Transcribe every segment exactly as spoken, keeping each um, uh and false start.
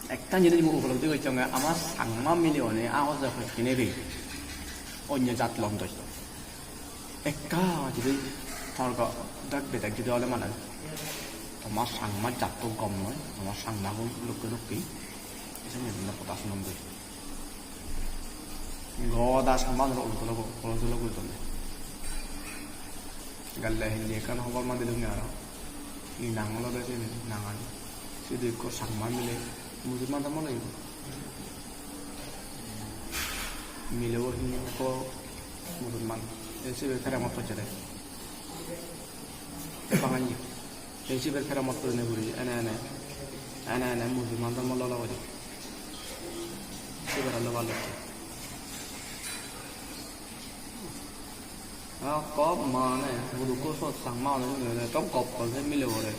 Ekkan jinis mui upolobdi gocchonge, ama Changma mileune agoj hokkene re onyo jat londoi. Ekka judi torko dak bedek judi ole mane, toma Changma jatto gom noi, toma Changma gun lokke lokke, esen jodi hoda sunon de. Goda Changma gunore ulotolo, ulotolo guri donde. Galle hindi ekkan hobor ma dilunge aro. Hi nang olode sini, nangan. Sidu ekko Changma mile, Musulman dhormo loibo. Milebo hi ekko Musulman. Ei sibe keremot pocchede. Ei bangan ye. Ei sibe keremot gurinei guri, ene ene. Ene ene Musulman dhormo lolo guri. Sibe aro lobar lokke. Ekko mane, hudukko sot Changma hone hune hone, ekdom gop gop se milebore.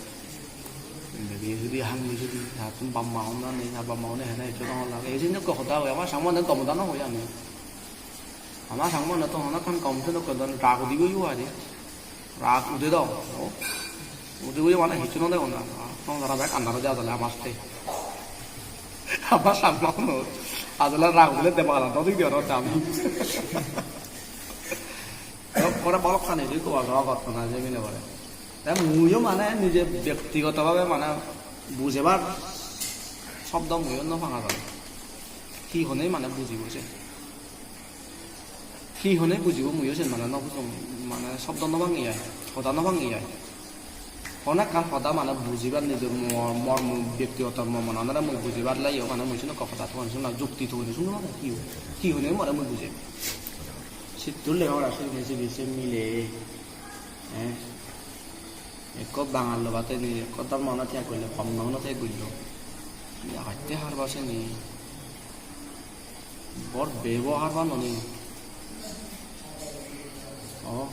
Indi di sudi, hangdi sudi, tattun bap ma hon na nei, ar bap ma hone hene hissu no holla. Ei sinno ekko hoda hoi, ama Changma hone gom hoda no hoi ami. Ama Changma hone to hono ekkan gom se no hoi, don rag udibo yo adi. Rag ude do. O. Udibo yo mane hissu no degong na. Songsara bek andar oi jadon le amaste. Ama Changma hone. Ajole rag udile debagala no degi aro ami. Pore balokkani idu gobal gobal gotton ai je milebore. Te muiyo mane nije bektigoto bhabe mane bujebar sobdo muiyo no pangor. Hi honei mane bujibo se? Hi honei bujibo muiyo sen mane no bujong, mane sobdo no pangi ai, hoda no pangi ai. Hono ekkan hoda mane bujibar nijor mo-, mormo, bektigoto mormonanore mui bujibar laiyo mane mui siyot ekko hoda togan, siyot jukti togan, siyot mane hi, hi honei more mui bujei. Sittur lega pora sigun sibe se mile, eh, ekko Bangal lobatte ni, ekko dhormo no tyag golle, honno no tyag gollo. Ye hotte harba sini. Bor bebo harba noni. O,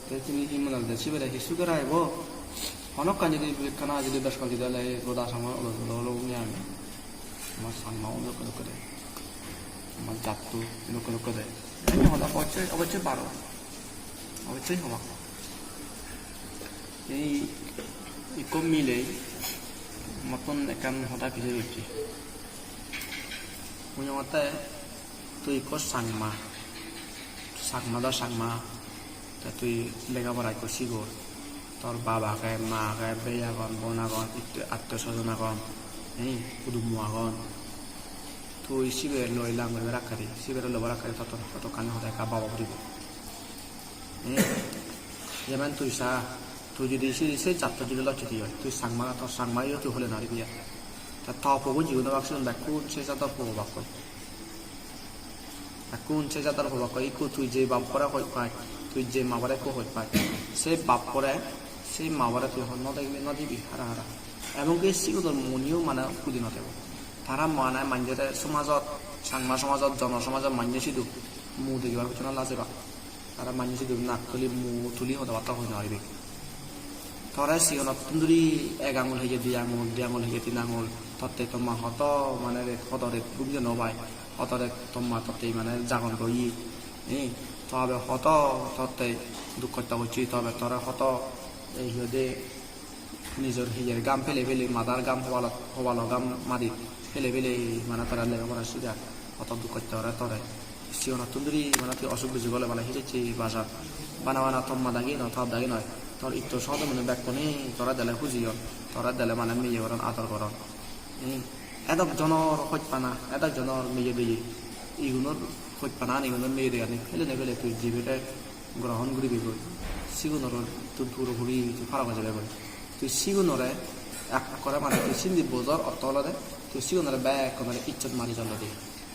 te tumi hi mone hoide sibere hi suge ragebo? Honokkani jodi ekkana jodi bej guri dile goda Changma olo olo olo guri ami. Ama Changma olo olo guri. Ama jatto olo olo guri. Ei hoda obossoi, obossoi baro. Obossoi hoba. Ei ikko miley mottun ekkan hoda pijedi ucche. Mui hongotte tui ikko Changma, Changma do Changma, te tui lega pora ikko sigor, tor bap age, ma age, bhei agon, bon agon, itto-, attiyo sojon agon, eh, hudummo agon. Tui sibe loi lang guribar akkedi, sibere lobar akkedi totto-, tottokkani hoda ekka baba puribo. Eh, jemon tui sa, tui judi se, se jatto judi locchede oi, tui Changma, tor Changma yo tui hole no paribi ar. Ta to pobo jigun obak sigun bekkun se jador pobo obakkoi. Bekkun se jador pobo obakkoi, ikko tui je bappore hoj paj, tui je mabore ikko hoj paj. Se bappore, se mabore tui hoj no degibi, no dibi, hara hara. Emon ki sigunor muniyo mane hudi no tebo. Tara mane manjore somajot, Changma somajot, jono somajot manje sidu mu degibar pijone lajebak. Tara manje sidu nak tuli, mu tuli hoda batta hoi no paribe. Tore sigonottun duri ek angul heye di angul, di angul heye tin angul, totte tomma hodo mane ret, hodo ret gum je no pai, hodo ret tomma totte mane jagon do ye. Eh, tobe hodo totte duk hosto gocche, tobe tore hodo ei hi hoide nijor hiyer gam pele pele, madar gam, hobalo, hobalo gam madit pele pele mane tara lega pora sigar, hodo duk hosto ore tore. Sigonottun duri mane tui osuk bisuk ole mane hi docche bajar. Bana bana tomma dagi noi, top dagi noi. Tor itto sodumune bekkune tore dele hujiyon, tore dele mane meye goron, ador goron. Hmm. Edok jonor hojpana, edok jonor meye deye. Igunor hojpana ani, igunor meye deyani pele ne pele tui jibede grohon guribe goi. Sigunor tun puro puri tui parok oi jebe goi. Tui sigunore ekkore mane tui sindi bojor ortho olode tui sigunore bekkunore ijjot mari jolode.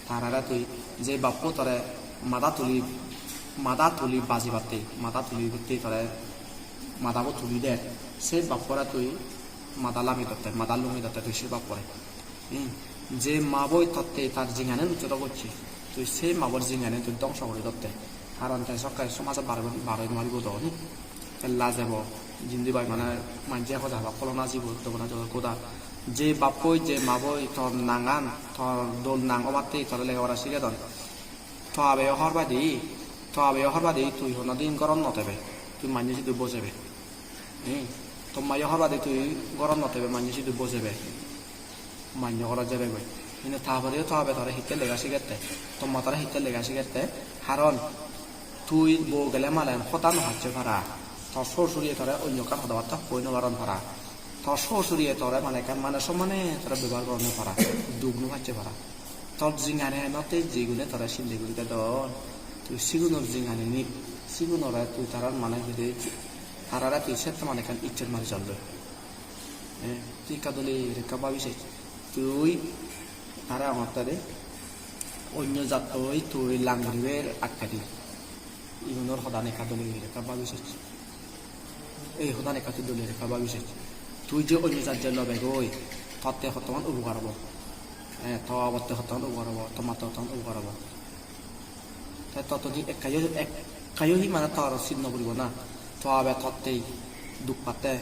Tarare tui je bappo tore mada tuli, mada tuli bajibatte, mada tuli batte tore madabo tuli der, se bappore tui mada lami dotte, mada lumi dotte tui se bappore. Hmm. Je maboi totte tar jinghani nojjo gocche, tui se mabor jinghani tui dongso guri dotte. Karon te sokke somajot bar, bar oi no paribo do, hmm? Te lajebo, jindi pai mane manje hoda haba kolona jibo, dobona jodo goda. Je bappoi, je maboi tor nangan, tor dol nang obatte tore lega pora sigedon. To abeyo hor paide, to abeyo hor paide tui honodin gorot no tebe, tui manje sidu bojebe. Hmm. To mayo hor paide tui gorot no tebe, manje sidu bojebe. Manjo gora jebegoi. Hintu ta poreyo to babe tore hitte lega sigette, to ma tore hitte lega sigette, haron tui bo gele malen hoda no hacche para, tor sor suriye tore onyo ekkan hoda batta hoi no paron para, tor sor suriye tore mane ekkan mane sommane tore bebohar goron no para, duk no pacche para. Tor jingani enotte jigune tore sinde guri dedon, tui sigunor jingani nit, sigunore tui tarar mane hide, tarare tui sette mane ekkan ijjot mari jalloi. Eh, tui ekka dole guri ekka babi sej. Tui tara agotte de onyo jattoi tui lang guribar akkedi. Igunor hodan ekka dole guri ekka babi sej. Ei hodan ekka tui dole guri ekka babi sej. Tui je onyo jat je lobegoi, totte hottoman upokar obo. Eh, to babotte hottoman upokar obo, to matte hottoman upokar obo. Te tottun hi ekkayo, ekkayo hi mane tor sit no puribo na. To babe tottei duk patte,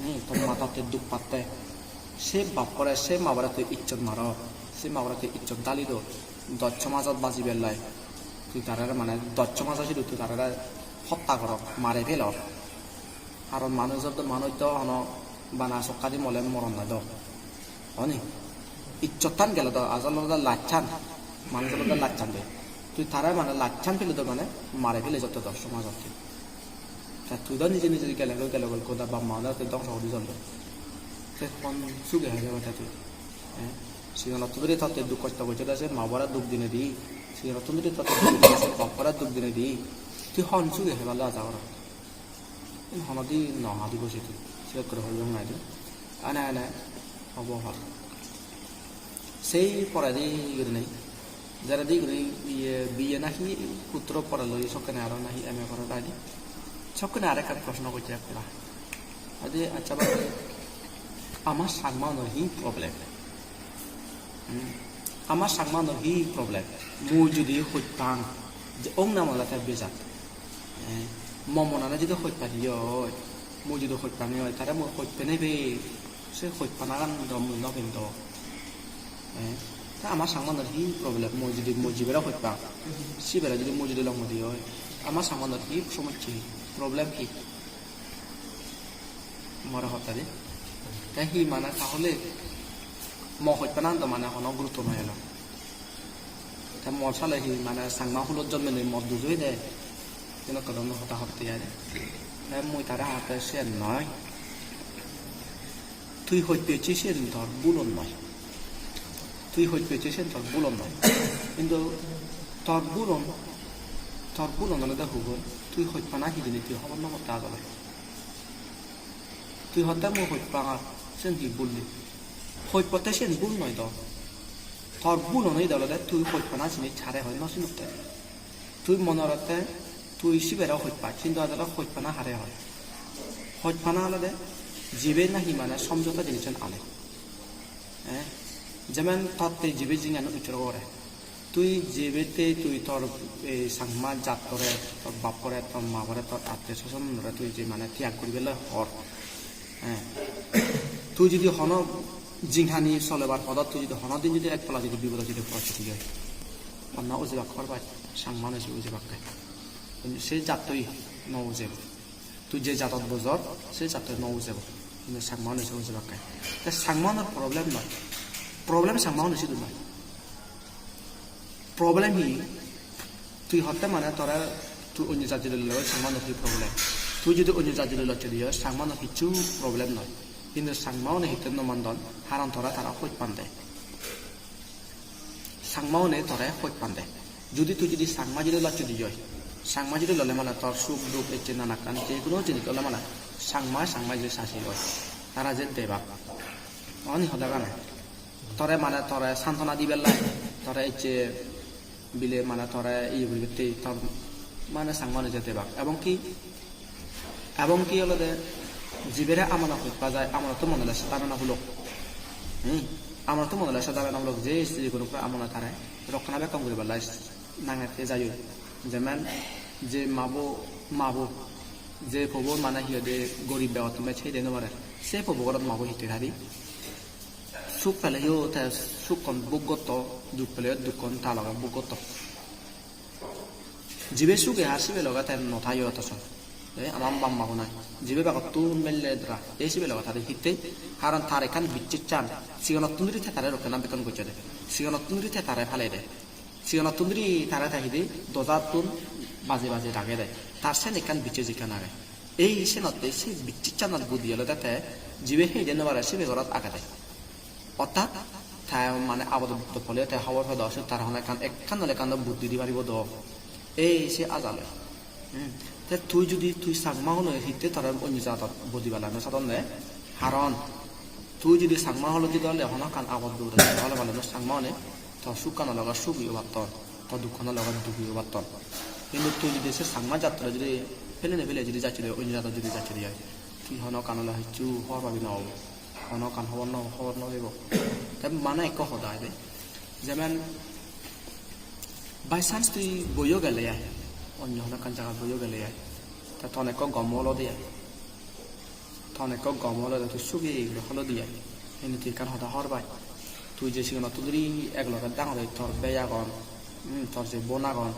hmm, to ma tottei duk patte. Se bappore, se mabore tui ijjot maro, se mabore tui ijjot dali do. Doj somajot bajibar lai. Tui tarare mane doj somajo sidu tui tarare hotta goror, mare pelor. Aro manuj do, manuj do hono bana sokka di mole moron noi do. Oni? Ijjottan gelo do, ajol olode lachan. Manuj olode lachan de. Tui tare mane lachan pele do mane mare pele jotto do somajotte. Ta tui do nije nije gele goi, gele goi, goda bap ma do tui dongso guri jollo. Te hon suge hoi jebe te tui? Eh? Sigonottun dhuri totte duk kosto gocche de se ma babore duk dinei di. Sigonottun dhuri totte duk dinei se bap babore duk dinei di. Tui hon suge heballo aja goror? Honodi no hadi bosi tui. Siyokkore hoyong nai di. Ane ane obo hor. Sei poredi gurinei, jeredi guri iye, B A nahi putro poreloi sokkene aro nahi M A poreloi di. Sokkene arekkan proshno gocche ekkora. Adi accha bade, ama Changmaunor hi problem? Hmm. Ama Changmaunor hi problem? Mui judi hoj pang, je ong na mole te bejat. Eh, mo monane judi hoj pani oi, mui judi hoj pani oi, tare mui hoj penei pe, se hoj panagan do mui no pem do. Eh, te ama Changmaunor hi problem? Mui judi, mui jibere hoj pang, sibere judi mui judi longmodi oi, ama Changmaunor hi somosse, hi problem hi? More hotte di. Te hi mane tahole mo hoj panan do mane hono gurutto no elo. Te mor sale hi mane Changma hulot jonmile mor duj oide. Yen ekko dhoronor hoda hotte ai. Te mui tare hotte siyen noi. Tui hoj pecche siyen tor bhulon noi. Tui hoj pecche siyen tor bhulon noi. Hintu tor bhulon, tor bhulon olode hubo, tui hoj pana hijeni tui hobor no potte ajole. Tui hotte mui hoj pangor, siyen hi bhul di? Hoj potte siyen bhul noi do. Tor bhulon oyede olode tui hoj pana jinis hare hoi no sinotte. Tui mone gorotte tui sibere hoj pach, hintu ajole hoj pana hare hoi? Hoj pana olode jibe nahi mane somjota jinissan ane. Eh? Jemon totte jibe jinghani ucchorgo gore. Tui jibe te tui tor, eh, Changma jattore, tor bappore, tor mabore, tor attiyo swajonore tui je mane tyag guribelle hor. Eh? Tui judi hono jinghani solebar podot tui judi hono din judi ek pola judi bipodot judi pocche oi, onna ujebak hor pai, Changma mane se ujebakke. Se jattoi no ujebo. Tui je jadot bojor, se jadot no ujebo. Hintu Changma mane se ujebakke. Te Changma manor problem noi. Problem Changma mane sidu noi. Problem hi? Tui hotte mane tore tui onyo jat jodi loi, Changma manor hi problem? Tui jodi onyo jat jodi loi chodi oi, Changma manor hissu problem noi. Hintu Changma mane hitte no mandon, haron tore tara hoj pande. Changma mane tore hoj pande. Judi tui judi Changma judi locchodi oi, Changma judi lole mane tor suk duk ecche nanakkan je hono jinis lole mane Changma, Changma je sasi oi, tara je debak. Oni hodagane. Tore mane tore santona dibellai, tore ecche bile mane tore iye guribatte tor mane Changma mane je debak. Ebong ki Ebong ki olode jibere amonot hoj pa jai, amonotto mone ole se dagana hulok. Hmm? Amonotto mone ole se dagana hulok, je je gunore amone tare rokkana bekkon guribar lai nangette jai oi. Jemon je mabo, mabo, je pobo mane hi hoide gorib begottun bej hei de no pare. Se pobo gorot mabo hitte thadi. Suk peleyo te sukkon bhog gotto, duk peleyo dukkon ta loge bhog gotto. Jibe suge ar sibe loge te no thayo to son. Te ama bap ma gunai jibe begottun belle dora, ei sibe loge tare hittey, haron tar ekkan bicchechan, sigonottun duri te tare rokkena bekkun gocchede, sigonottun duri te tare palede, sigonottun duri tare te hidi dojattun baje baje ragede, tar sen ekkan bicchej ekkan age. Ei senotte se bicchechanot budi olode te jibe hei de no pare sibe gorot agede. Ortat te mane abot poleyo te hobor pedo, se tar hono ekkan, ekkan nole ekkan do buddhi di paribo do. Ei se ajaloi. Hmm. Te tui judi, tui Changma hole hitte tore onyo jadot bodi bala no sadonne? Haron tui judi Changma hole judi ole hono ekkan abot dure, hole bale no Changma hole to sukkano loge sugi obatton, to dukkano loge dugi obatton. Hintu tui judi se Changma jattore judi pelene pele judi jacchede, onyo jadot judi jacchede ai, tui hono ekkan ole hissu hobor pabi no obo. Hono ekkan hobor no, hobor no pebo. Te mane ekko hoda ede. Jemen by chance tui boiyo gele ai, onyo hono ekkan jagat boiyo gele ai. Te ton ekko gom olode ai. Ton ekko gom olode tui sugi guri olode ai. Indi tui ekkan hoda hobor pai. Tui je sigonottun duri ek loge dangor oi tor bhei agon, hmm, tor je bon agon,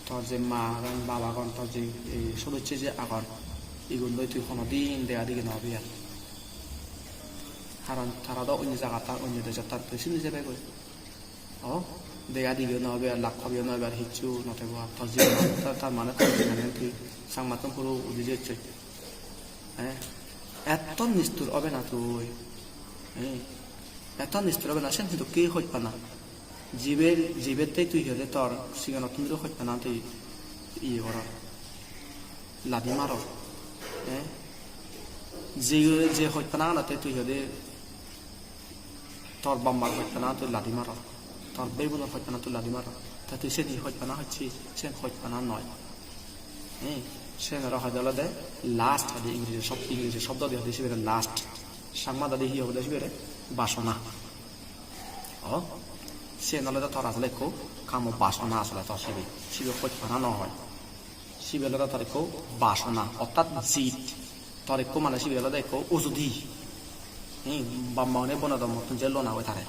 tor je ma agon, bap agon, tor je, eh, sodocche je agon, igun loi tui hono din dega digi no obi ar. Haron tara do onyo jagat tan, onyo dejot tan, tui sindi jebe goi. O, dega digiyo no obi ar, lak pabiyo no obi ar, hissu no tebo ar. Tor jibonot, tar, tar mane tor jibonot tui Changmattun puro udi jeyos. Eh? Etto nistur obe na tui. Eh? Etto nistur obe na, sen hintu hi hojpana? Jiber, jibettei tui hi hoide tor sigonottun duri hojpana tui iye goror. Ladi maror. Eh? Je, je hojpana anatte tui hi hoide tor bap mar hojpana tui ladi maror, tor bhei bonor hojpana tui ladi maror. Ta tui sen hi hojpana hocchi, sen hojpana noi. Eh, sen aro hoide olode lust, hoide Ingreji sob-, Ingreji sobdo di hoide sibere lust. Changma dadi hi hoide sibere? Basona. O, sen olode tor asole ekko kamo basona asole tor sibe. Sibe hojpana no oi. Sibe olode tor ekko basona, ortat jid. Tor ekko mane sibe olode ekko ujudi. Hi, bap ma une bono do mottun je lona oi tare.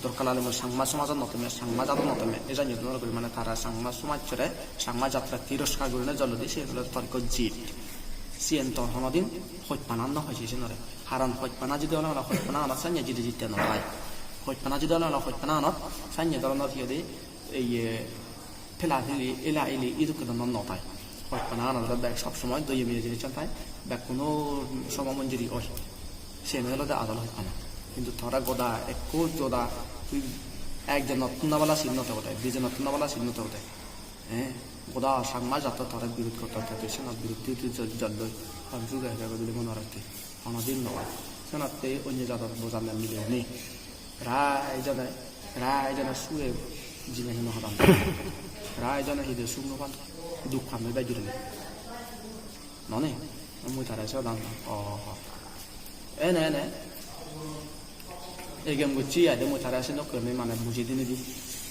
Dorkar lagile mui Changma somajot no temme, Changma jadot no temme. Ei janye dol guri mane tara Changma somajjore, Changma jattore tiroskar gurine jolodi sibe olode tor ekko jid. Siyen tor honodin hojpana no hoise siyenore. Haron hojpana judi ole ole hojpana anot sanye jidi jitte no pai. Hojpana judi ole ole hojpana anot sanye doronor hi hoide ei ye pela peli, ela eli, idukke dhoronor no tai. Hojpana anot olode bek sob somoi doye meye jinissan tai, bekkuno somo monjuri oi. Siyen olode adol hojpana. Hintu tore goda ekko joda tui ekjonottun na bala sin no tebode, dijonottun na bala sin no tebode. Eh, goda Changma jatto tore birod gotton, te tui senot birod tui tui jot-, joddoi, hon suge hebe goi bili mone hotte. Honodin no oi. Senotte onyo jadot bojanne mileune. Prai jone, prai jone suge jine hino hodon. Prai jone hide suk no pan, duk pan noi bej gurinei. Noni? Mui tare se hodon. Oho. Ene, ene. Egem gocchi aide mui tare se nokke mui mane buji dinei di.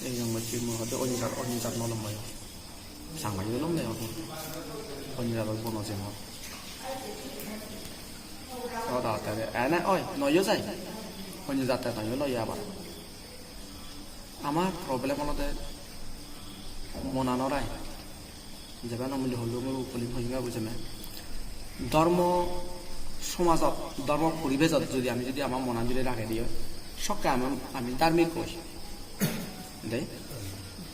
Egem gocchi mui hode onyo jat, onyo jat no lom moyo. Changma yo lom de obo. Onyo jadot bono jemon. Oda tare, ene oi, noyo jai. Onyo jatte noyo loi abar. Amar problem olode monan orai. Jeba no mili holung, mui polim hoyunga bujeme. Dhormo somajot, dhormo poribejot jodi ami jodi ama monan jodi ragei diyo, sokke ami, ami dharmik oi. De?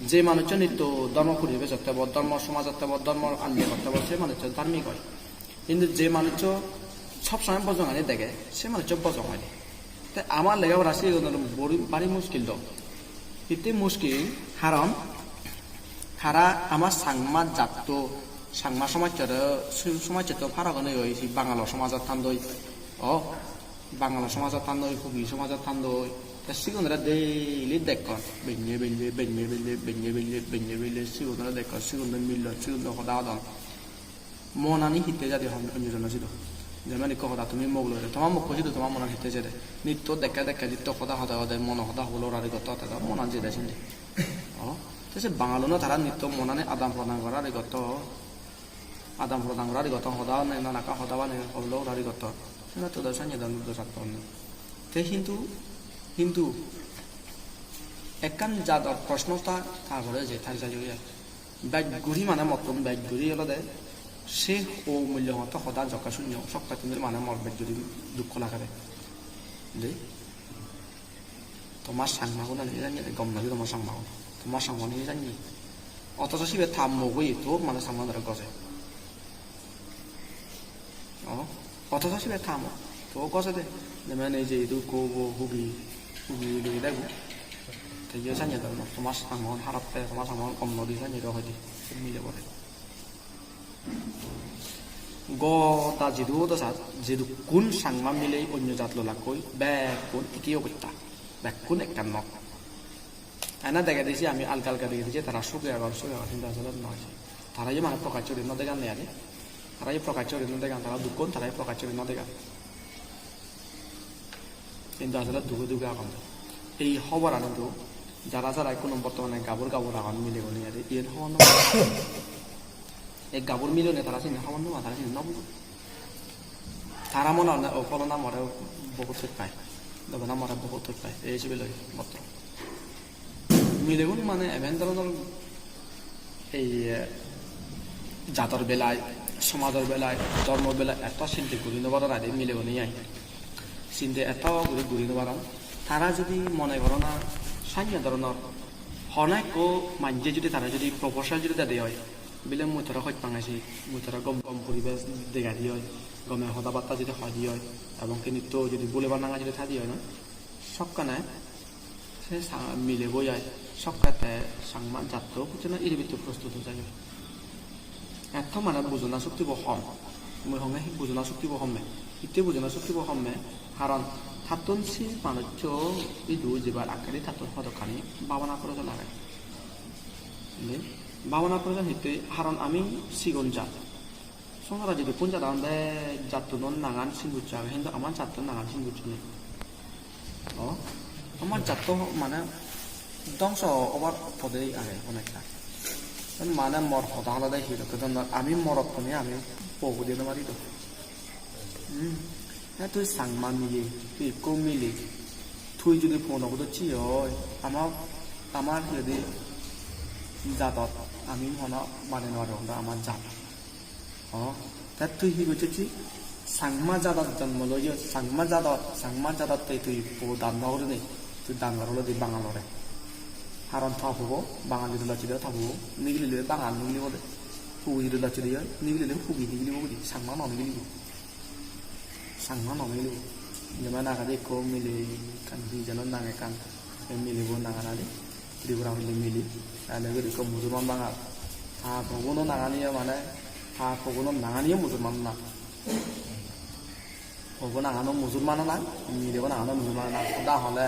Je manuccho nitto dhormo poribejot tebo, dhormo somajot tebo, dhormo andegot tebo, se manuccho dharmik oi. Hintu je manuccho sob somoi bojongani dege, se manuccho bojong oi de. Te amar lega pora sigun bari, bari muskil do. Hitte muskil, haron tara ama Changma jatto, Changma somajjore, su-, somajjotto paragoni oi, si Bangalo somajot thandoi. O, Bangalo somajot thandoi, Hugi somajot thandoi. Te sigunore daily dekkon. Benne belle, benne belle, benne belle, benne belle, sigunore dekkon, sigun do milon, sigun do hoda hodon. Monani hitte jade hon-, honyo jono sidu. Jemon ikko hoda tumi mok loi, toma mokko sidu toma monan hitte jede. Nitto dekke dekke nitto hoda hode hode mono hoda hobolo rari gotto hotte do monan jede sindi. O, te se Bangaluno tara nitto monani adam prodan gora rari gotto. Adam prodan gora rari gotto, hoda hone nanakka hoda bane hobolo rari gotto. Senotte do sanye do nuddo satto hone. Te hintu, hintu ekkan jador proshno ta, ta gore je, ta jai oye. Bej guri mane mottun bej guri olode Se o mullo hoto hoda jokke sunyo, sokke tumi mane mor bej guri dukko lagede. De? Tomar Changmagun ani janye de, gom noi de tomar Changmagun. Tomar Changmagun ani janye. Otoso sibe ta mok oye, to mane Changmagunore goje. O, otoso sibe ta mok, to gojede. Jemon ei je idu ekko bo hugi, hugi loi dego. Te iyo janye de, tomar Changmagun harap de, tomar Changmagun gom noi de janye de hoide, se milebore. Goda jidu odo sat, jidukkun Changma miley onyo jat loi lakkoi, bekkun eki obosta, bekkun ekkan nok. Ena degede se ami alga alga degede se tara suge agon, suge agon, hintu asole noi. Tara yo mane prokaccho guri no degan de ade. Tara yo prokaccho guri no degan, tara dukkun, tara yo prokaccho guri no degan. Hintu asole duge duge agon. Ei hoboran hintu jara jara ekkuno bortomane gabur gabur agon milegune ade, iyen hobor no pang. Ei gabur milegune tara sini hobor no pang, tara sini no bujon. Tara mone hone, "O, pholona more bohut hoj pai, dobona more bohut hoj pai," ei sibe loi motto. Milegun mane emon dhoronor ei, eh, jador belai, somajor belai, dhormo belai etto sinte guri no paron ade milegune ai. Sinte etto guri guri no paron. Tara jodi mone gorona sanye dhoronor hono ekko manje jodi tara jodi proposal jodi dede oi, bile mui tore hoj pang esi, mui tore gom gom poribesh dega di oi, gome hoda batta jodi hoi di oi, ebong ki nitto jodi bule bananga jodi thai di oi na, sokkene se sa-, milebo ai, sokke te Changma jatto pujjona iribitto prostut oi jai. Etto mane bujona soktibo hom. Mui honge hi bujona soktibo homme. Hitte bujona soktibo homme? Karon tattun se manuccho idu jebar akkedi tattun hodokkani babana proyojon age. Indi babana proyojon hitte? Karon ami sigon jat. Songsarot jidukkun jadon bek jattuno nangan sin gocche age, hintu ama jatto nangan sin gocche nei. O, ama jatto mane dongso obar pode age onekta. Mane mor hoda olode hi dokke dondon, ami morottune ami po guri no pari do. Hmm. E tui Changma mile, tui ekko mile, tui jodi po no gocchi oi, ama, amar hi hoide jadot ami hono mane no parong do ama jat. O, te tui hi gocchocchi? Changma jadot jonmo loiyo, Changma jadot, Changma jadot te tui po dan no gurinei, tui dangor olode Bangalore. Karon ta pobo, Bangal jodi locche de ta pobo, nigilile Bangal nigilibo de. Hugi jodi locche de oi, nigilile hugi nigilibo guri, Changma no nigilibo. Changma no nigilibo. Jemon agede ekko mile ekkan, hi jeno nang ekkan, se milebo nangan adi. Tripura huli mili, tale guri ekko Musulman Bangal. Ta poguno nangani yo mane, ta poguno nangani yo Musulman nang. Pogu nangano Musulman nang, milebo nangano Musulman nang. Da hole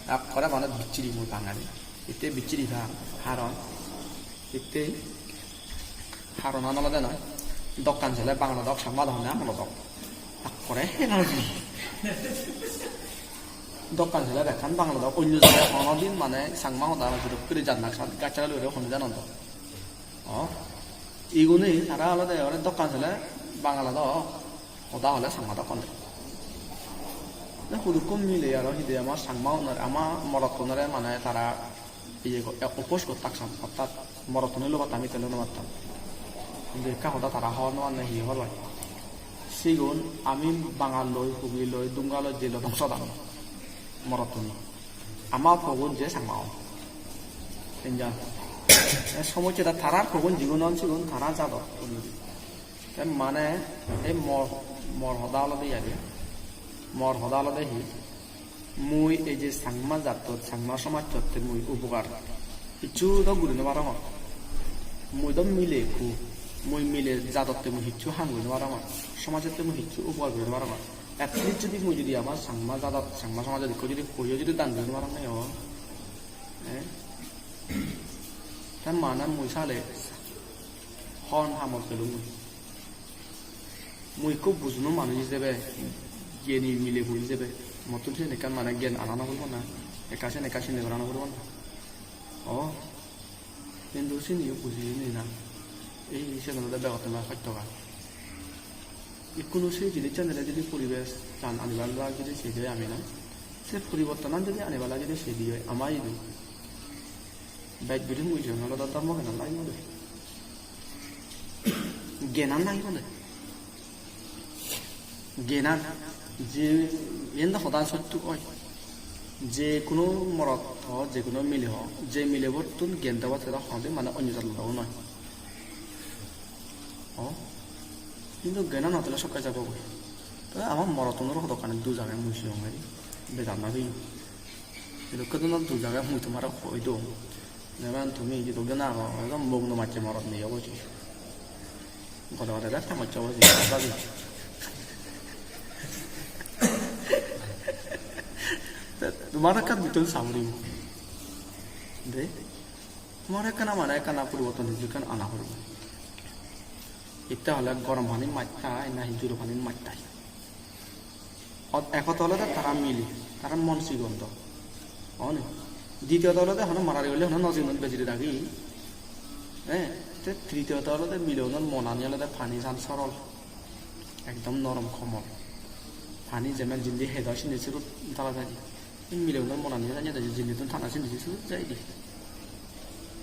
ekkore mane bichiri mui Bangali. Itte bichiri pang, haron. Itte haronan olode noi. Dokkan sele Bangla dok, Changma dok, hone Amolo dok. Ekkore energy. Dokkan sele bekkan Bangla dok, onyo jone hono din mane Changma hoda hoide dokke guri jannak sat gacchara loi hono janon do. O, igune tara olode ore dokkan sele Bangla dok, hoda hole Changma dok honde. Ne hudukkun mile aro hide ama Changma unore, ama morottunore mane tara iye go-, e, oppose gottak san, ortat morottun oi lobattam, ittun oi lobattam. Hintu ekka hoda tara hobor nw pan ne hi hobor pai. Sigun ami Bangal loi, Hugi loi, Dunga loi, jei loi dongso dan morottun. Ama pogun je Changma on. Enjan. E somosse da tarar pogun jigun on sigun tara jadot. Te mane ei mor, mor hoda olode iyani. Mor hoda olode hi? Mui ei je Changma jattot, Changma somajjotte mui upokar hissu do guri no parongor. Mui do mile ekku, mui mile jadotte mui hissu ham guri no parongor, somajotte mui hissu upokar guri no parongor. At least jodi mui jodi ama Changma jadot, Changma somajot ekku jodi hoyo jodi dan guri no parong ne o, eh? Te mane mui sale hon hamot pelung mui. Mui ekko bujuno manuj ijebe, geni milebo ijebe, mottun siyen ekkan mane gyan ana no puribo na, ekka siyen ekka sinde gora no puribo na. O, hintu siniyo buji ni na. Ei siyen olode begottun hosto gai. Ikkunu se jinissan ele jodi poribesan anibar lage jodi sedi oi ami na, se poribortonan jodi anibar lage jodi sedi oi ama idu. Bej guri mui jiyen olode dhormo gyanan lagibode. Gyanan nangibode. Gyanan, je, iyen do hoda sotto oi. Je hono morot ho, je hono mile ho, je milebottun gyan deba, te do honodin mane onyo jat loi noi. O, hintu gyanan no thele sokke jabo goi. Te ama morottunor hodokkani duj age mui siyong eri. Bejan no peyon. Edokke dinot duj age mui tomare hoi dong. Jeban tumi idu gyan ago, ekdom mok no macche morot nei obo je. Gode gode bek tamocche obo je, babi. Te tomare ekkan ditton saburi. De. Tomare ekkana mane ekkana poriborton hissu ekkan ana poribo. Itte hole gorom pani majtai na hi juro pani majtai. Ot-, ekot olode tara mile, tara mon sigon do. Oni? Ditiyot olode hono marari gole hono no sigon bejire dagi. Eh, te tritiyot olode mileunor monani olode pani san sorol. Ekdom norom komol. Pani jemen jindi hedo sindi surut dala dali. Ei mileunor monani sanye de, jindittun tana sindi sut jaide.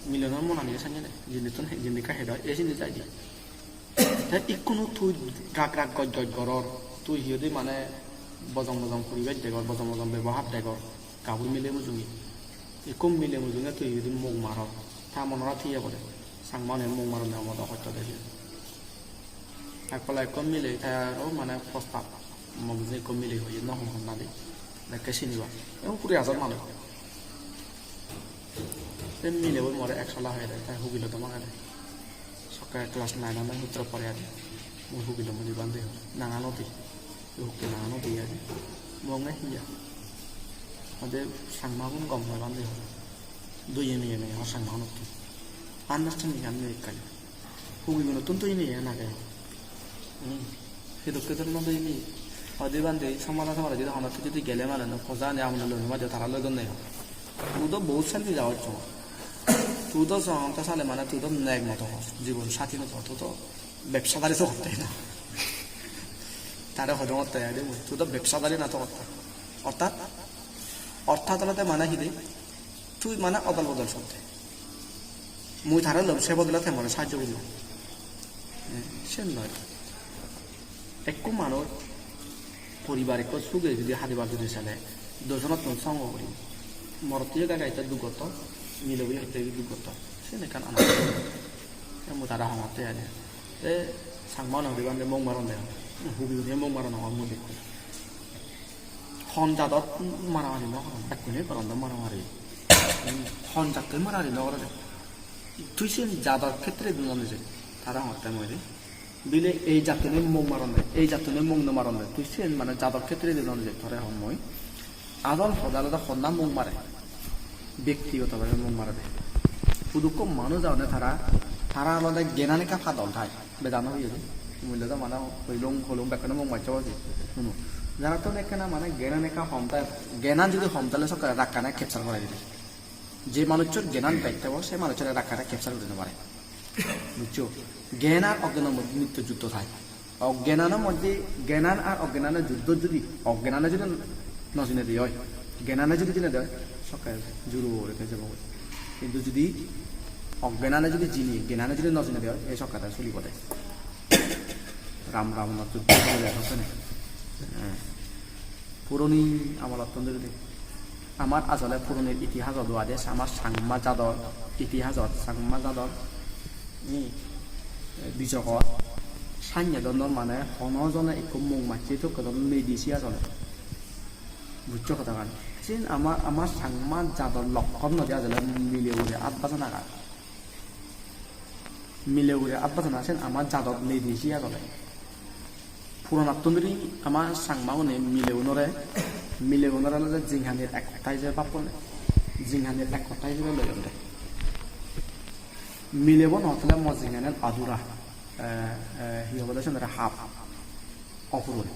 Mileunor monani sanye de, jindittun he-, jindi ekka hedo, ei sindi jaide. Te ikkunu tui rak rak goj goj goror, tui hi hoide mane bojong bojong poribesh degor, bojong bojong bebohar degor, gabur mile mujunge. Ikko mile mujunge tui hi hoide muk maror, ta monora thiye pore, Changma une muk maronne omodo hosto de siyen. Ek pala ekko miley te aro mane postab, mo buji ekko miley hoye, no hon honna di, bekke siniba. Ebo puri ajar manuj. Te milebo more ek sala hoye de, te hugilo dom agede. Sokke class nine-ot nahi hutro pore adi. Mui hugilo muni bhante hor. Nangano di. Hukke nangano di adi. Mui honge hiya. Ade Changmagun gom noi bhante hor. Duye miye miye hor Changmagunottun. Understanding an nei ekkani. Hugigunottun to ini iyan age. Hmm. Hidokke dhoronor to ini. Hoide bhante, somara somara jodi honot jodi gele mane no, poja ani amone loi no majo, tara loi donne. Tu do bohut selfish agoccho. Tu do song ta sale mane tu do nek moto hos, jibon sathi moto, tu do bebsadari to hotte na. Tare hodong hotte ade mui, tu do bebsadari na to hotte. Orthat, orthat olode mane hide, tui mane odol bodol sotte. Mui tare lom, se bodole te more sahajjo guribo. Eh, sen noi. Ekko manuj poribar ekko suge judi hadibar judi sele, dojonottun songo guri. Morottiyo gai gai te duk gotton, milebo hotte duk gotton. Sen ekkan ana. Te mui tare hongotte age. Te Changma no hudi bande mok maron de. Hugi hudi mok maron hongor mui dekko. Hon jadot maramari no goron, bekkune goron do maramari. Hmm, hon jattoi maramari no gorede. Tui siyen jador khetre di no nije, tara hongotte mui de. Bile ei jattune mok maronde, ei jattune mok no maronde. Tui siyen mane jador khetre di no nije, tore hon mui. Adol hoda olode honna mok mare. Bektigoto bhabe mok marede. Hudukko manuj agonde tara, tara olode gyanan ekka padol thai. Bedano hoye de. Mui do mane hoilung holung bekkune mok macche obo je. Huno. Jara to ekkena mane gyanan ekka hom thai, gyanan jodi hom thale sokke rakkane capture gore jodi. Je manuchor gyanan bej thebo, se manuchore rakkane capture gori no pare. Bujcho? Gyan ar ogyanor moddhe nitto juddo thai. Ogyanano moddhe, gyanan ar ogyanano juddo jodi, ogyanane jodi no jinede oi, gyanane jodi jinede oi, sokke juro guri te jebo goi. Hintu jodi ogyanane jodi jini, gyanane jodi no jinede oi, ei sokke te sulibo de. Ram Ravanor juddo guri de sokke ne. Eh. Puroni amolottun dhuri de. Amar asole puronir itihasot do age, amar Changma jador itihasot, Changma jador, hmm, bijogot sanye dondon mane hono jone ekko muk macche tokkedon nei di siye asole. Bujcho hodagan? Siyen ama, ama Changma jador lokkon noi de asole mile ugure at bajanagan. Mile ugure at bajana siyen ama jadot nei de siye asole. Puronattun dhuri ama Changmagune mileunore, mileunore olode jinghanir ek hotta hijebe bapponde. Jinghanir ek hotta hijebe loyonde. Milebo no thele mo jinghanan adhura. Eh, eh, hi hobo de siyenore hap. Opuron.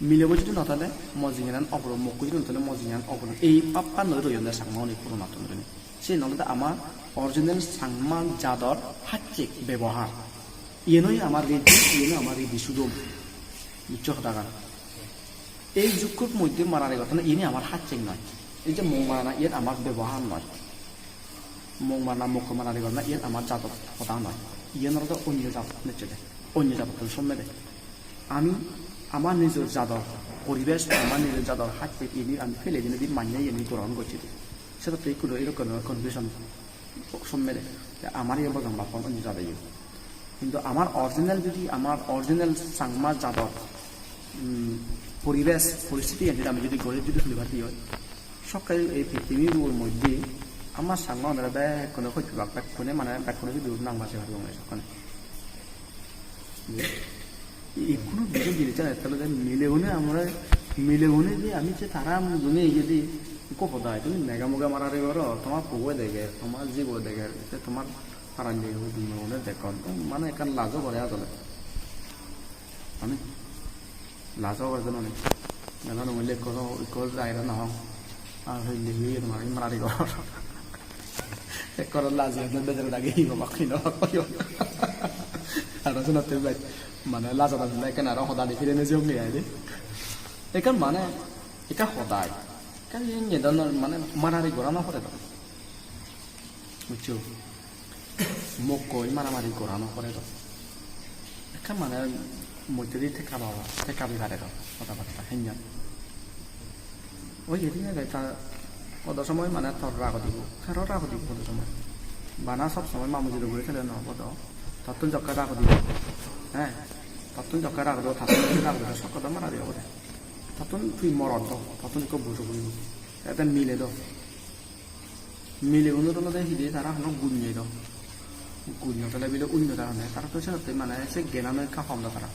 Milebo jodi no thele mo jinghanan opuron, mokko jodi no thele mo jinghanan opuron. Ei bappan loi royonde Changmagune puronattun dhuri. Siyen olode ama original Changma jador hachchek bebohar. Iyenoi ama ridi, iyenoi ama ridi sudom. Bujcho hodagan? Ei jukkot moddhe marari gottana iyeni amar hachchek noi. Ei je mok marana iyen amar bebohar noi. Mok marana, mokko marari gorana iyen amar jadot hoda noi. Iyen olode onyo jadot necchede, onyo jadottun sommede. Ami amar nijor jador poribesh, amar nijor jador hajpet ini ami pele dinei di manye iyeni grohon gocchede. Sedotte ikku do erokkene confusion sommede. Te amar iye bojong bappon onyo jade iye. Hintu amar original jodi amar original Changma jador, um, poribesh, poristiti iyen jodi ami jodi gori jodi tulibar di oi, sokke ei pittimibor moddhe amar Changma unore bekkune hoi pebak, bekkune mane bekkune jodi nang bajei paribak sokkene. Ikkunu bijesh jinissan ekkan olode milegune amare, milegune je ami je tara mujunge iyedi ikko hoda, tumi mega muge marari goro, tomar puobo deger, tomar jibo deger, te tomar paralli hudumogune dekkon, mane ekkan lajo gore asole. Mane lajo gore de mane. Nana nungile ikko, ikko jaire no hong. Ar hoile hi tomar marari gor. Ekkore laji age bejara dagi hi babak hi no babak hoyo. Aro senotte bej mane lajo dagi ekkan aro hoda di phirene jeyonge ai de. Ekkan mane ekka hoda ai. Ekkan ye nidon mane marari gora no pore do. Buccho? Mokkoi maramari gora no pore do. Ekka mane moddedi tekka baba, tekka bi pare do, hoda batta henyan. Oi, edi age ta hodo somoy mane tor rago dibo, haro rago dibo hodo somoy. Bana sob somoy mamuji logoi thele no obo do. Tottun jokke rago dibo, he? Tottun jokke rago dibo, tottun jokke rago dibo, sokko do marari obo de. Tottun tui morot do, tottun ikko bujo puribo. Ete mile do. Milegunor olode hide tara hono gun nei do. Gun no thele bile unno tarane. Tara to senotte mane se gyanano ekka hom do tara.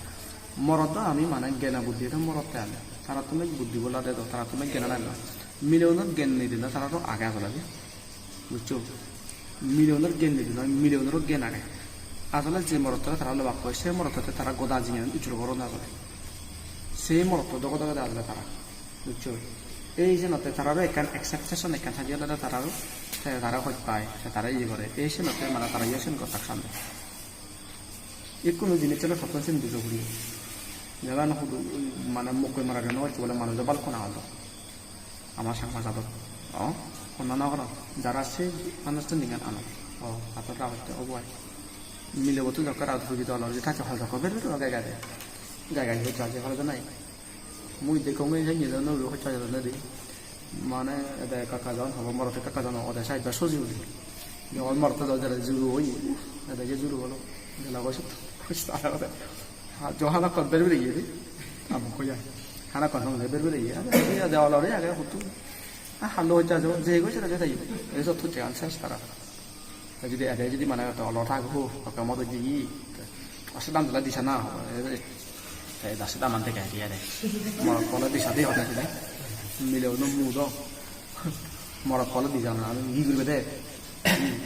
Morot do ami mane gyana buddhi do morot te ami. Tara to me buddhi bola de do, tara to me gyan nai do. Milegunor gyan nei de na, tara to age asole de. Buccho? Milegunor gyan nei de na, milegunoro gyan age. Asole je morottore tara lobak hoi, se morottotte tara goda jinghaniyan ujor goron asole. Se morotto dogo dogo de asole tara. Buccho? Ei senotte tarare ekkan acceptation ekkan thai olode tararo, te tara hoj pai, te tara iye gore. Ei senotte mane tara iye sen gottak sande. Ikkunu jinis ole sottun sen bujo puribo. Jagan hudu mane mokkoi marari no gocche bole manujo balukkun agon do. Ama Changma jadot. O, honna no goron. Jara se understanding an anon. O, hator ragotte obo ai. Milebo tu jokke ragot huji dol or je thacche hol jokke ber ber gai gai de. Gai gai hoj jaje hol de nai. Mui dekkong ei janye do no hoccha jadonde di. Mane ede ekka ekka jon, hobo morot ekka ekka jon, ode side ba soji udi. Jokon morot do jare juru oye, ede je juru olo. Jela goi sot, sot age ode. Ha, jo hana kon ber ber iye di. Amo koya. Hana kon hong ber ber iye. Ade, ade olo re age hutu. A, hallo hoccha jo, je goi sere je tai. Ei sot hocche an ses tara. Te jodi ede jodi mane to olor thak, "Ho, tokke modot jeye." Te ase dam dile disa na, te eda se daman dege ede ede. Morot bole disa de hode jodi. Mile uno mu do. Morot bole disa na, ami hi guribe de?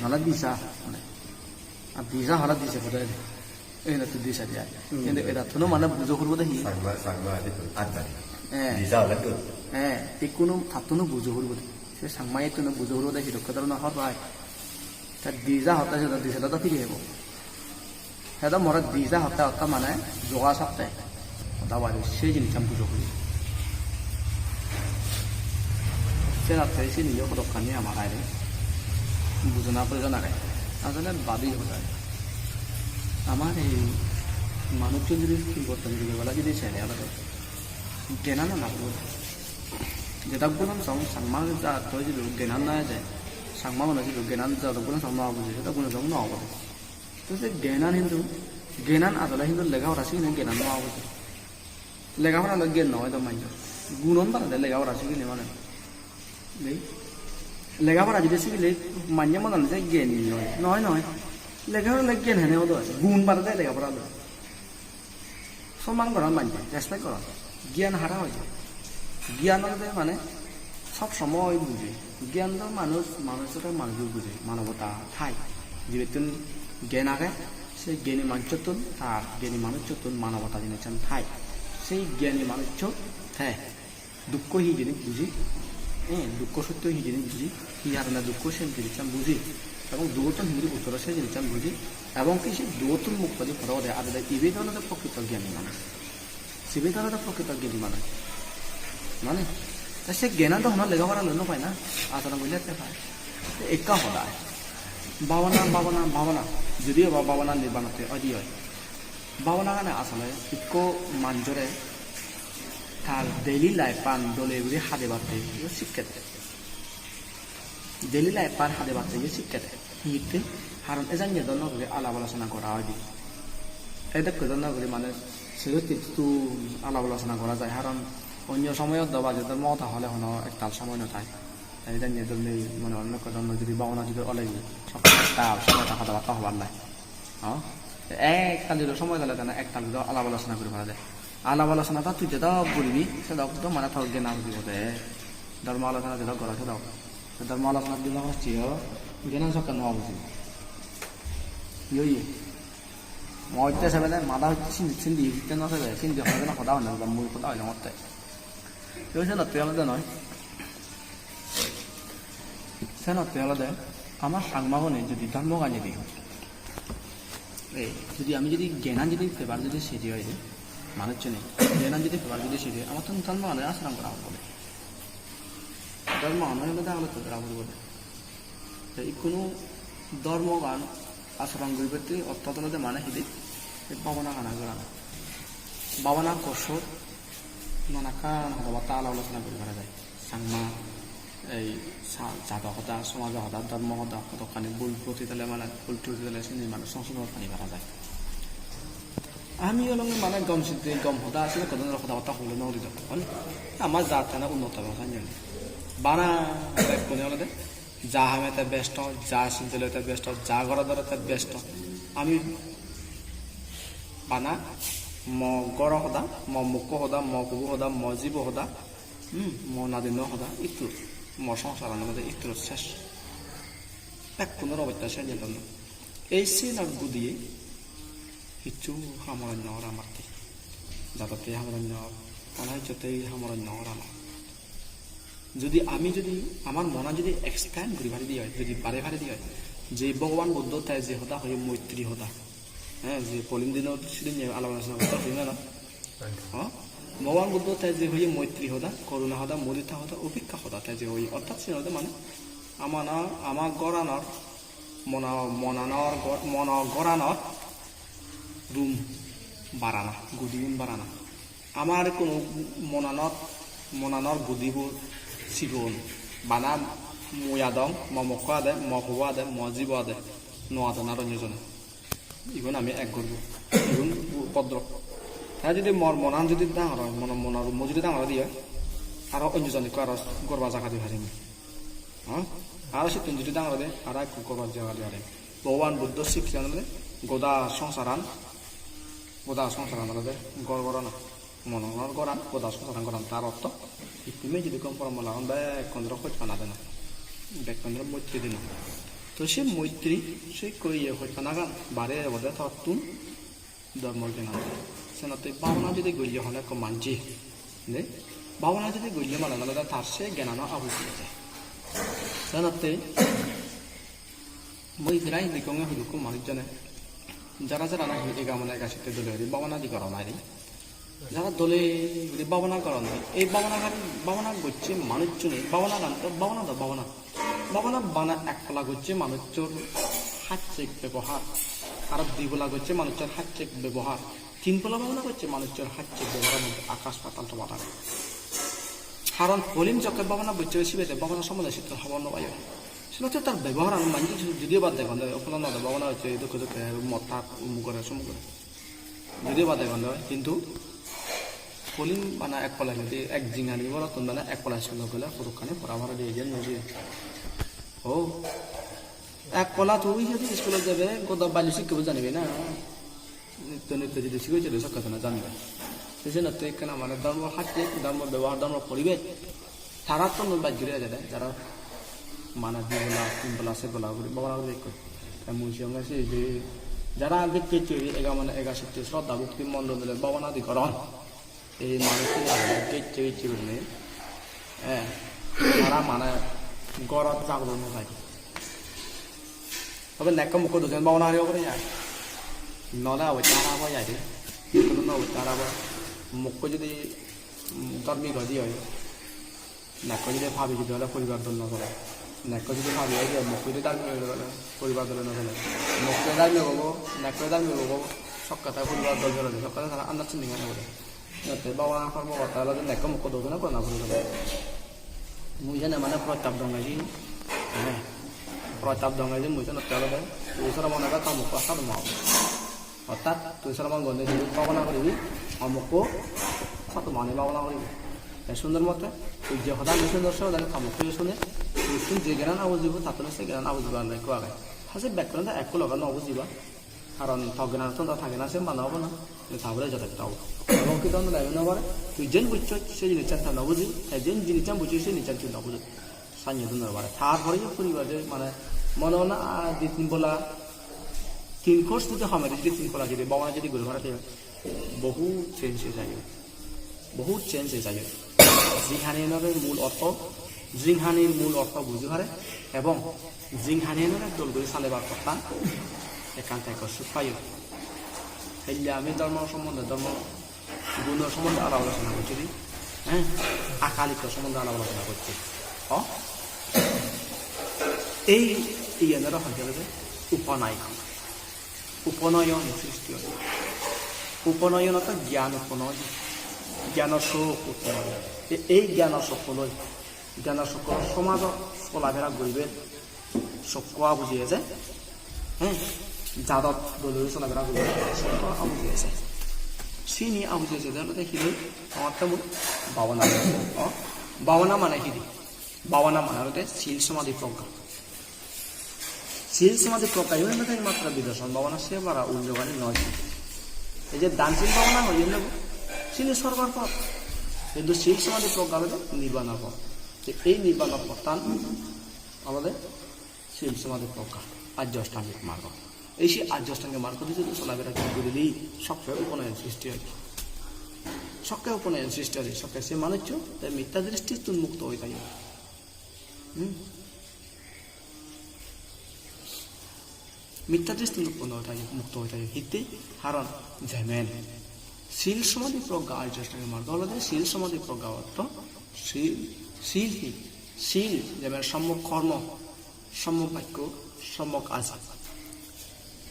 Nole disa, mane. Ar disa hole dise hode ede. Ei na tu disa de ai. Hmm. Ende eda tuno mane bujo hurbo de hi? Sagma, sagma adi tu, at bari. Eh. Disa hole tu. Eh, ikkunu tattuno bujo hurbo de. Se Changma ettuno bujo hurbo de hi dokke dhoronor hor pai. Te dija hotte se do dija do piri hebo. He do more dija hotte hotte mane joga sotte. Hoda bari se jinissan bujo puri. Senotte siniyo hodokkani amar aire bujana proyojon age. Asole babi hodai. Amar ei manucchun judi poriborton judi bela judi sele olode gyanan ana puribo. Jedak gulom song Changma jatto jidu gyanan na eje, Changma gune jidu gyanan jadok gulom song no buje, sedok gulom song no buje. To se gyanan hintu, gyanan asole hintu lega pora sigine gyanan no buje. Lega pora loi gyan no oi do manjor. Gunon barede lega pora sigine mane. Nei? Lega pora jodi sigile manye monot je gyan noi. Noi, noi. Lega pora loi gyan hene odo ase. Gun barede lega pora loi. Somman goron manje, respect goron. Gyan hara hoide? Gyan olode mane sob somoy buje. Gyan do manuj, manujore manuj buje, manobota thai. Jibettun gyan age, se gyani manucchottun, tar gyani manucchottun manobota jinissan thai. Sei gyani manuccho te dukko hi jinis buji, eh, dukko sotto hi jinis buji, hi harone dukko sen jinissan buji, ebong dugottun hingiri uttor se jinissan buji, ebong ki se dugottun mukto di pore ode adede ibe olode prokrito gyani manuj. Sibe olode prokrito gyani manuj. Mane, te se gyanan do hono lega pora loi no pai na, asoron buji atte pai. Te ekka hoda ai. Bhabana, bhabana, bhabana. Judiyo ba bhabana nirbanotte oi de oi. Bhabana gane asole ikko manjore tar daily life-an dole guri hadebatte yo sikke de. Daily life-an hadebatte yo sikke de. Hitte? Karon e janye dhoronor guri alap alochona gora oi de. E dokke dhoronor guri mane sero hittun alap alochona gora jai. Karon onyo somoyot do baje dhormo hoda hole hono ektal somoy no thai. Te janye dhoronor mone hole ekko dhoronor judi bhabana judi ole, sob ektal somoy ta hoda batta hobar lai. Ho? Te ektal judi somoy thele tane ektal judi alap alochona guri pare de. Alap alochona ta tui jedok guribi, sedok do mane tor gyan bujibo de. Dhormo alochona jedok goro sedok. Te dhormo alochona judi no gocche yo, gyan sokke no bujibo. Yo, yo. Mo hotte sebe de, mada hotte sindi, sindi, hitte no sebe, sindi hono hoda honne, mui hoda hoide motte. Yo, senotte olode noi. Senotte olode, ama Changmagune judi dhormo gani di. Ei, judi ami judi gyanan judi pebar judi sedi oi de, manuchchune, gyanan judi pebar judi sedi oi, amattun dhormo gani asoron gora poribo de. Dhormo gani olode agolotte gora poribo de. Te ikkunu dhormogan asoron guribatte ortho olode mane hidi? Ei bhabana gana gorana. Bhabana course-ot nanakkan hoda batta alap alochona guri para jai. Changma, ei sa-, jado hoda, somajo hoda, dhormo hoda, hodokkani bul proti thele mane, bul proti thele sini mane songsodon pani para jai. Ami olonge mane gom siddhi, gom hoda, sini hoda batta hole no uri dokon. Ama jat tane unnoto obo sanjoni. Bana bekkune olode ja hame te besto, ja sinte loi te besto, ja goro dore te besto. Ami bana mo goro hoda, mo mukko hoda, mo hubu hoda, mo jibo hoda, hmm, mo nadinno hoda, ittu mo songsaran olode ittu ses. Bekkunor obosta se nidon. Ei senot gudiye hissu hamorot nw or amatte. Jadotte hamorot nw or, ana hissotte hamorot nw or ama. Judi ami judi amar monan judi expand guri pari di oi, judi bare pari di oi, je Bhogoban Buddho te je hoda hoye moitri hoda, he, je poilim dinot sidinne alap alochona gotton, hoyong na? Ho? Bhogoban Buddho te je hoye moitri hoda, koruna hoda, mudita hoda, upekka hoda te je hoye, orthat siyen olode mane amana, ama goranor, mona-, monanor gor-, mono goranor room barana, gudigun barana. Amar ikkunu monanot, monanor gudibo sigon. Bana mui adong, mo mokko ade, mo hubo ade, mo jibo ade, no adon aro onyo jone. Igun ami ek gurbo. Igun upodrob. Te judi mor monan judi dangor oi, mono, mono rummo judi dangor oi de oi, aro onyo jon ekko aro gorba jaga di parim. Hah? Aro sittun judi dangor oi de, aro ekko gorba jaga di parim. Bhogoban Buddho sikkeyan olode goda songsaran, goda songsaran olode gor gorana. Monanor goran, goda songsaran goran, tar ortho. Hittey mui judi gom porom lagon, bekkunore hojpana dena. Bekkunore moitri dena. To se moitri, se ikko iye hojpanagan bare obode tottun dhormo gyanan. Senotte bhabana judi golle hone ekko manje, de? Bhabana judi golle mane olode tar se gyanano abuj oye. Senotte mui prai degonge hudukko manuj jone, jara jara nahi ega mone ega sitte dole guri bhabana di goron aide. Jara dole guri bhabana goron, ei bhabana gari, bhabana gocche manuchchune, bhabana gan to bhabana do bhabana. Bhabana bana ek pola gocche manuchchor hachchek bebohar, aro di pola gocche manuchchor hachchek bebohar, tin pola bhabana gocche manuchchor hachchek bebohar moddhe akash patal topat age. Karon poilim jokke bhabana gocche sibe te bhabana sombonde sitte hobor no payo. Senotte tar beboharan manje judiyo ba degonde, o pholana do bhabana gocche, dokke dokke mot hat, umuk gore, sumuk gore. Judiyo ba degonde, hintu poilim bana ek pola judi ek jinghani gorottun bana ek pola school-ot gele hudukkani pora pora diye jen no diye. O, ek pola tui judi school-ot jebe, goda balu sikkibo janibe na. Nitto nitto judi sigo jodi sokke tone janibe. Te senotte ekkena mane dhormo hachchek, dhormo bebohar, dhormo poribej. Tarattun baj guri ejede, jara mane di pola, tin pola, ser pola guri bhabana guri ekko. Te mui siyonge se je jara gecche gecche guri ega mane ega sitte sroddha bhokti mon dole bhabana di goron. Ei manuchchun age gecche gecche gurinei, eh, tara mane gorot jagoro no pai. Tobe nekko mukko dujon bhabana guri obo de ai. Nole obotte harap oi ai de. Mukko dun obotte harap oi. Mukko judi, mm, dhormik oi de oi. Nekko judi pabi judi ole poribar dol no gore. Nekko jodi pari oi je, mokko jodi dharmik oi gele, poribar dole no sole. Mokko dharmik obo, nekko dharmik obo, sokke te poribar dol solede, sokke te tara under standing an obo de. Jatte baba hormo gotte olode nekko mokko dojona gorana poribo de. Mui jene mane prottap dong eji, eh, prottap dong eji mui jenotte olode, tui soro mone gor ta mokko sadu ma obo. Ortat tui soro mon gorine jodi bhabona guribi, ta mokko sadu mane bhabona guribi. Te sundor mote, tui je hoda mui sundor se hoda ta mokko je sune, tui sun je gyanan abujibo, tattun se gyanan abujibo aro ekko age. Ta se bekkune ta ekko loge no bujiba. Karon to gyanan to ta gyanan se mane obo na, tui ta bole jotheshto obo. Ebong ki don daibi no pare, tui jen bujcho se jinissan ta no buji, te jen jinissan bujcho se jinissan tui no bujo. Sanye dun no pare. Tar pore je poribar je mane mone hona, ah, di tin bola, tin course jodi home, jodi tin bola jodi bhabona jodi guri pare, te bohut change oi jai. Bohut change oi jai. Jinghaniyanore mul ortho, jinghanir mul ortho buji pare, ebong jinghaniyanore dol guri salebar pottan ekkan te ekko suk payo. Helle ami dhormo sombonde, dhormo guno sombonde alap alochona gocchi de, eh? Akalikko sombonde alap alochona gocchi. O? Ei iyanore hoide olode upanayon. Upanayon sristi oi. Upanayon orthat gyan utponno oi. Gyanor sok utponno oi. E-, ei gyanor sokko loi, gyanor sokko somajot solafera guribe sokko abuji eje. He? Jadot dole guri solafera guribe sokko abuji eje. Sini abuji eje de olode hi loi? Amatte mui bhabona. O, bhabona mane hi di? Bhabona mane olode sil somadhi progga. Sil somadhi progga iben olode ekmatro bidarson bhabona, se bara uljogani noi. Ei je dan sil bhabona hoyonne bo, sini sorgor pot. Hintu sil somadhi progga olode nirbanor pot. Te ei nirbanor pottan olode sil somadhi progga, Arjo Ashtangik margo. Ei se Arjo Ashtangik margo di jodi solafera guri guri di, sokke upanayon sristi oi. Sokke upanayon sristi oi, sokke se manuccho te mittha dristittun mukto oi jai. Hmm? Mittha dristittun mukto oi jai, mukto oi jai. Hitte? Karon jemen sil somadhi progga, Arjo Ashtangik margo olode sil somadhi progga ortho sil, sil hi? Sil jemen sommok kormo, sommok bakko, sommok achar.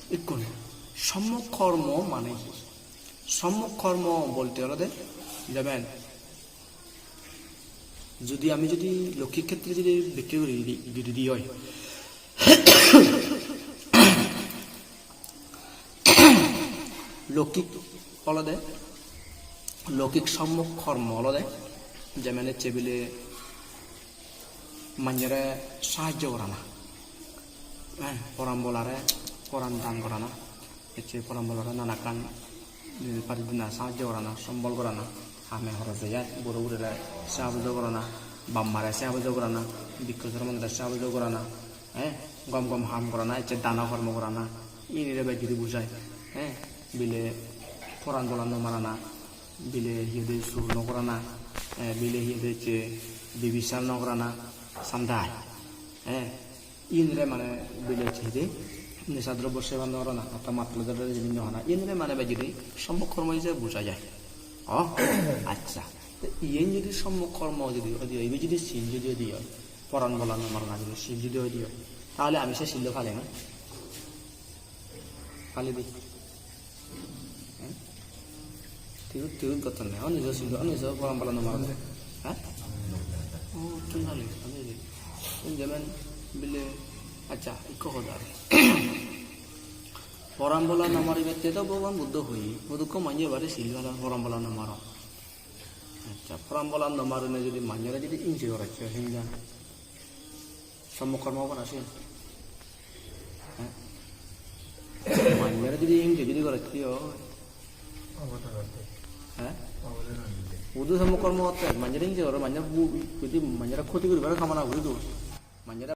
Ikkun sommok kormo mane hi? Sommok kormo bolte olode jemen jodi ami jodi lokkik khetre jodi bekke guri di, guri di oi, lokkik olode, lokkik sommok kormo olode, jemen ecche bile manjore sahajjo gorana, eh, poran bolare poran dan gorana, ecche poran bolare nanakkan, eh, pari dina sahajjo gorana, sombol gorana, hame horoj jeyar, buro burire sahajjo gorana, bap mare sahajjo gorana, bikko sromondore sahajjo gorana, eh, gom gom ham gorana, ecche dano kormo gorana, inire bej guri bujai, eh, bile poran bola no marana, bile hi hoide sur no gorana, eh, bile hi hoide ecche bibisar no gorana, sandai, eh, inire mane bile ecche hi hoide nesa drobbo seban no gorana, orthat matto drobbo jinis no hana, inire mane bej guri sommok kormo hijebe buja jai. O, accha. Te iyen jodi sommok kormo jodi oi di oi, ibe jodi sil jodi oi di oi, poran bola no marana jodi sil jodi oi di oi, tahole ami se sillo pali na? Pali di. Heh? Tiut, tiut gotton ne. Oni jo sillo, oni jo poran bola no maron. Heh? O, tun pali, pali di. Tun jemen bile, accha, ikko hoda. Poran bola no maribatte do Bhogoban Buddho hoye. Hudukko manye bare sil pala poran bola no maron. Accha, poran bola no marine jodi manjore jodi inje goracche hinja, sommok kormo obo na siyen? Heh? Manjore jodi inje jodi goracche oi. Heh? Hudu sommok kormo otte, manjore inje gore, manjore bu-, jodi manjore khoti guribar kamana guri do. Manjore